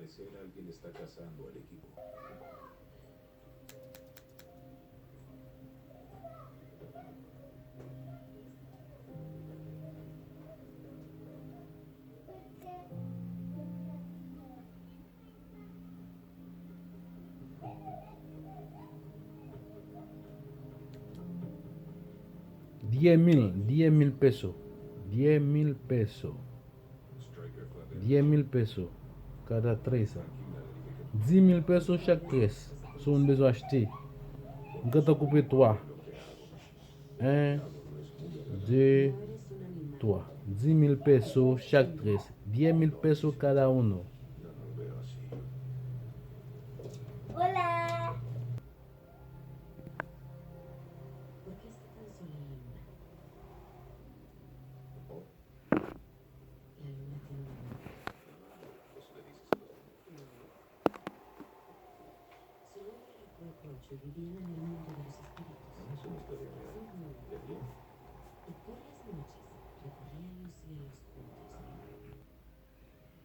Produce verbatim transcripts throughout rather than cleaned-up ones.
Adicional que destaca Sandro al equipo. Diez mil, diez mil peso. Diez mil peso. Diez mil peso. Cada treza. Dis mil peso chak tres. Si w bezwen achte. M gentan koupe twa. Un, deux, trois. Dix mille pesos chak tres. Diez mil pesos cada uno. Hola. ¿Por qué está tan sola la luna? La luna tiene un amor. Su nombre era Coco Ocho y vivía en el mundo de los espíritus. Ah, es una historia real. Sí. ¿De quién? Y por las noches recorrían los cielos juntos.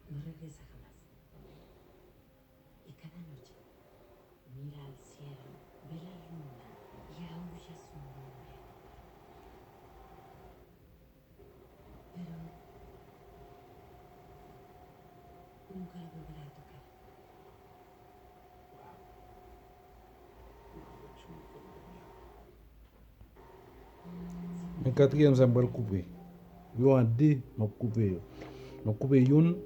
No regresa jamás. Y cada noche mira al cielo, ve la luna y aúlla su nombre. Pero nunca lo volverá a tocar. Men katriyèm sa m pral koupe. Yo an de, m ap koupe yo. M ap koupe youn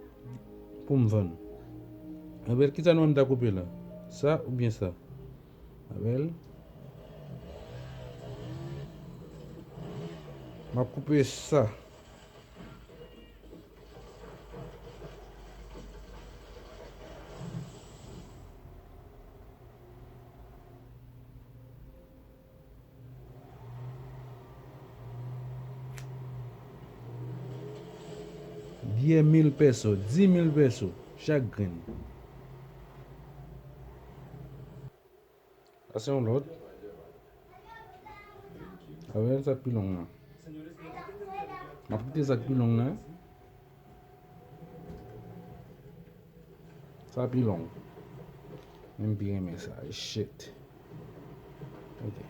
pou m vann. Abel, kisa nou ann ta koupe la? Sa oubyen sa? Abel. M ap koupe sa. Diez mil peso, dis mil peso chak grenn. Sa se yon lòt. Sa vle sa pi long nan. M ap kite sa pi long nan. Sa pi long. Men m pi renmen sa. Shit. Ok.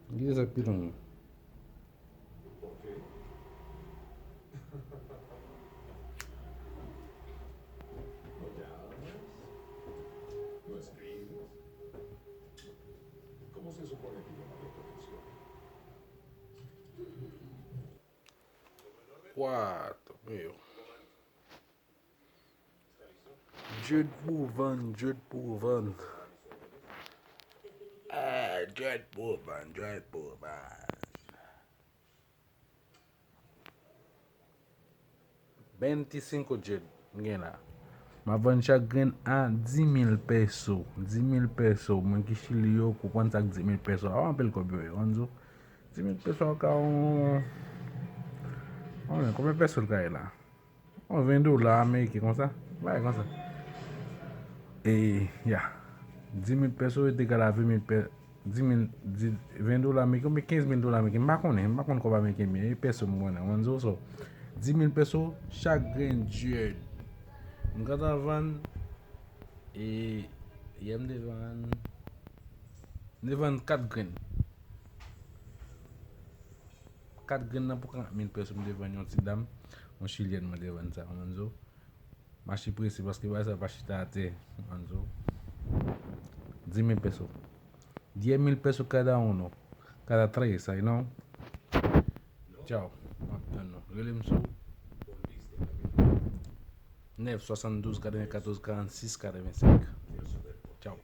M kite sa pi long nan. What? Meu. Dread pou vann, dread pou vann. Ah, dread pou vann, dread pou vann. Veinticinco dread m gen la. M ap vann chak grenn a dis mil peso. Dis mil peso. Mwen ki Chili yo, konprann sa k dis mil peso. A, anpil kòb yo ye, konn di w. Dis mil peso ka yon, konbyen peso l ka ye la? Yon ven dola ameriken konsa. Bagay konsa. E, ya. Dis mil peso est égal à vingt mille pe-, dis mil, di, ven dola ameriken oubyen kenz mil dola ameriken. M pa konnen, m pa konn kòb ameriken byen. E peso m konnen, konn di w so. Dis mil peso chak grenn dread. M gentan vann, e, yè m te vann, m te vann kat grenn. Kat grenn nan pou karant mil peso m te vann yon ti dam, yon chilyèn mwen te vann sa, konn di w. M achte prese paske bagay sa pa chita atè, konn di w. Dis mil peso. Diez mil pesos cada uno. Cada tres, ay non. Ciao. M ap tann nou. Rele m sou neuf soixante-douze quatre-vingt-quatorze quarante-six quatre-vingt-cinq. Ciao.